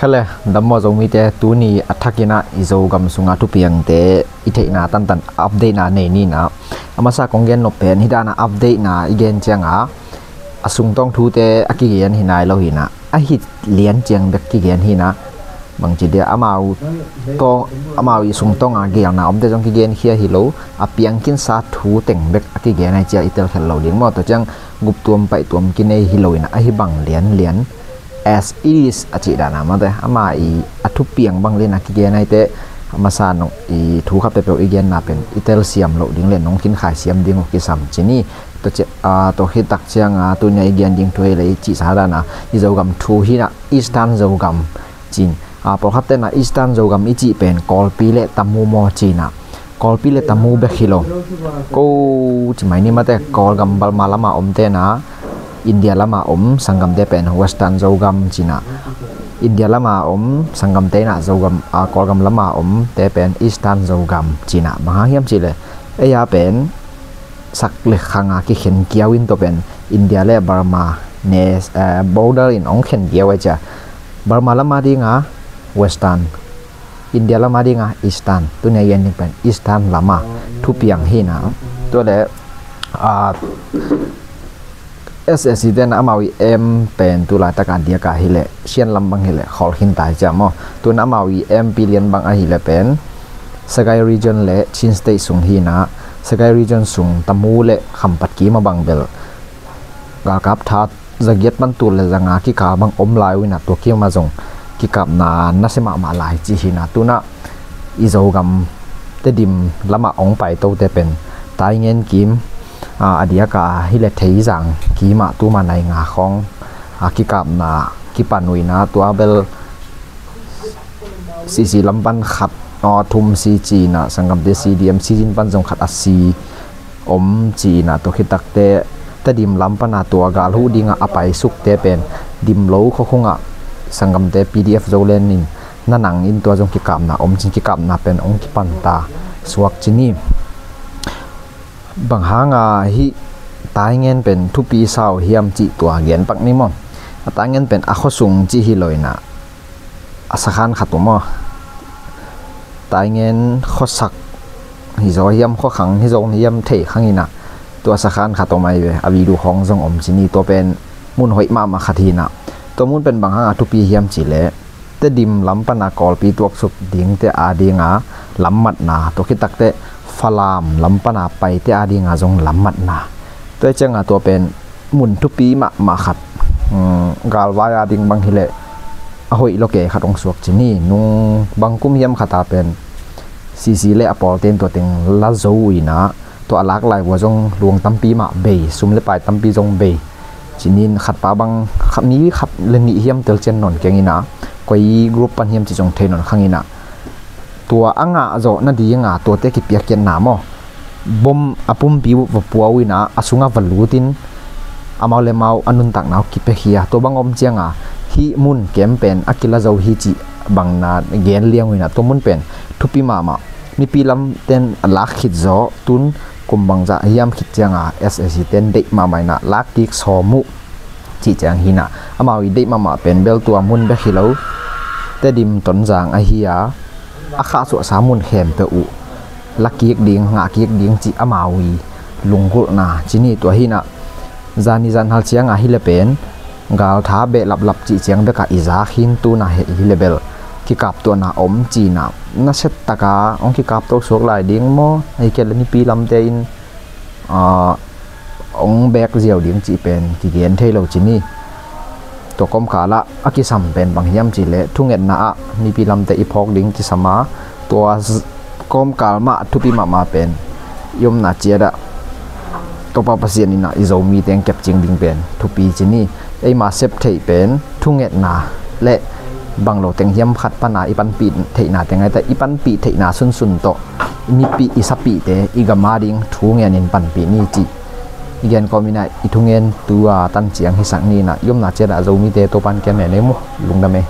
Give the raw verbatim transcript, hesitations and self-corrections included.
Kha le, dam maw Zomite, tuni a thakin ah i Zogam sunga thupiangte i theihna tantan update na nei ni in ah. A masa kong gen nop pen hih dan a update na i gen ciang a, a sungtawng thute a kigen hi nai lo hi in ah, a hi lian ciang bek kigen hi in ah, bangci dia amau tawh, amau i sungtawng a gelna omte zong kigen khia hi lo, a piangkhinsa thu teng bek a kigen ai cia i telkhial lo ding maw. Tua ciang guptuam paihtuam kinei hi lo in ah, a hi bang lianlian as it is a cih dan a mate, ama i a thupiang bang lian a kigen ai te, a masa nong i thu khat peuhpeuh i genna pen i telsiam loh ding le nong khinkhai siam ding uh kisam ci ni. Tua ci, a, tua khit tak ciang a, tuni a i gen ding thu hi le i cihsa dan a, i Zogam thu hi in ah, Eastern Zogam ci in. A, pawlkhat ten ah Eastern Zogam i cih pen Kawlpi le Tamu maw ci in ah, Kawlpi le Tamu bek hi lo. Ko ci mai ni mate, Kawlgam Burma lama om ten ah, India lama om sanggamte pen Western Zogam ci in ah, India lama om sanggamte in ah Zogam, a, Kawlgam lama omte pen Eastern Zogam ci in ah, bang hang hiam cih le, ei a pen sak le khang a kikhen kiau in tua pen India le Burma ne, eh, border in hong khen kiau ai cia. Burma lama ding a Western, India lama ding a Eastern, tuni a i en ding pen Eastern lama thupiang hi in ah. Tua le, a, S S C ten ah amau i aim pen tu laitak a diak a hi le, Shan lam bang hi le khawl khin ta hi cia maw. Tu in ah amau i aim pi lian bang ahi le pen Sagaing region le Chin State sung hi in ah, Sagaing region sung Tamu le Khampat kim a bang bel galkap tha zagiat pan tul le zanga kikal bang om lai uh in ah, tua kim a zong kikapna nasia mahmah lai ci hi in ah. Tu in ah i Zogam Tedim lama hong pai tote pen Taingen kim, a, a diak a hi le Theizang kim ah tuma nai nga khawng, a, kikapna kipan uh in ah, tua bel C C lam pan khat, a, thum si ci in ah, sanggamte C D M si zin pan zong khat a si om ci in ah, tua khit tak te Tedim lam pan a tua gal huh ding a a pai sukte pen Dimlo khua khung ah sanggamte P D F Zoland in na nang in tua zong kikapna om ci in, kikapna pen hong kipan ta suak ci ni. Bang hang a hih Taingen pen thupi sa uh hiam cih tua gen pak ni maw. A Taingen pen a khuasung cih hi lo in ah, a sakhan khat om aw. Taingen khuasak hi zaw hiam, khuakhang hi zaw hiam thei khang in ah, tua sakhan khat om ai ve, a video khawng zong om ci ni. Tua pen mun hoih mahmah khat hi in ah, tua mun pen bang hang a thupi hiam cih le, Tedim lam pan a Kawlpi tuaksuk dingte a ding a lam matna, tua khit tak te Falam lam pan a paite a ding a zong lam matna. Tua hi ciang a tua pen mun thupi mahmah khat, um, galvai a ding bang hi le a hoih lo ke khat hong suak ci ni. Nung bang kum hiam khat a pen C C le a pawlte in tua teng la zo uh in ah, tua a lak lai uh a zong luang tampi mah bei, sum le pai tampi zong bei ci ni in, khat pa bang khat, mi khat le nih hiam tel cian nawn keng in ah, koi group pan hiam cih zong thei nawn khang in ah, tua a ngah zawh nading a tuate kipiakkhiatna maw, bom a pumpi uh va pua uh in ah, a sungah va lut in amau le amau a nuntakna uh kipiakhia. Tua bang om ciang a hih mun camp pen a kila zo hi cih bang na gen liang uh in ah, tua mun pen thupi mahmah. Mipi lamten a lak khit zaw, tun kum bangzah hiam khit ciang a S A C ten deih mahmah in ah lak kik sawm uh cih ciang hi in ah, amau i deih mahmah pen bel tua mun bek hi lo, Tedim Tonzang ahi a, a khahsuahsa mun khempeuh uh la kik ding, ngah kik ding cih amau i lunggulhna ci ni. Tua hi in ah, zani zanhal ciang a hi le pen galtha behlaplap cih ciang bek a i zak hi in, tu in ah hi le bel kikaptuahna om ci in ah, nasia tak a hong kikapto suak lai ding maw, ahih kei le mipi lamte in, ah, hong bek ziau ding cih pen kigen thei lo ci ni. Tua kawmkal ah a kisam pen bang hiam cih le, thungetna ah mipi lamte i phawk ding kisam a, tua z-, kawmkal mah thupi mahmah pen i omna ciat ah Topa Pasian in ah i Zomite hong kepcing ding pen thupi ci ni. Eima sep theih pen thungetna le bang lo teng hiam khat pan a i panpih theihna teng ai ta, i panpih theihna sunsun tawh mipi i sapihte i gam a ding thu ngen in panpih ni cih i gen kawm in ah, i thungen tu a tan ciang hisak ni in ah, i omna ciat ah Zomite Topa in kem ne ne mu. Lungdam ei.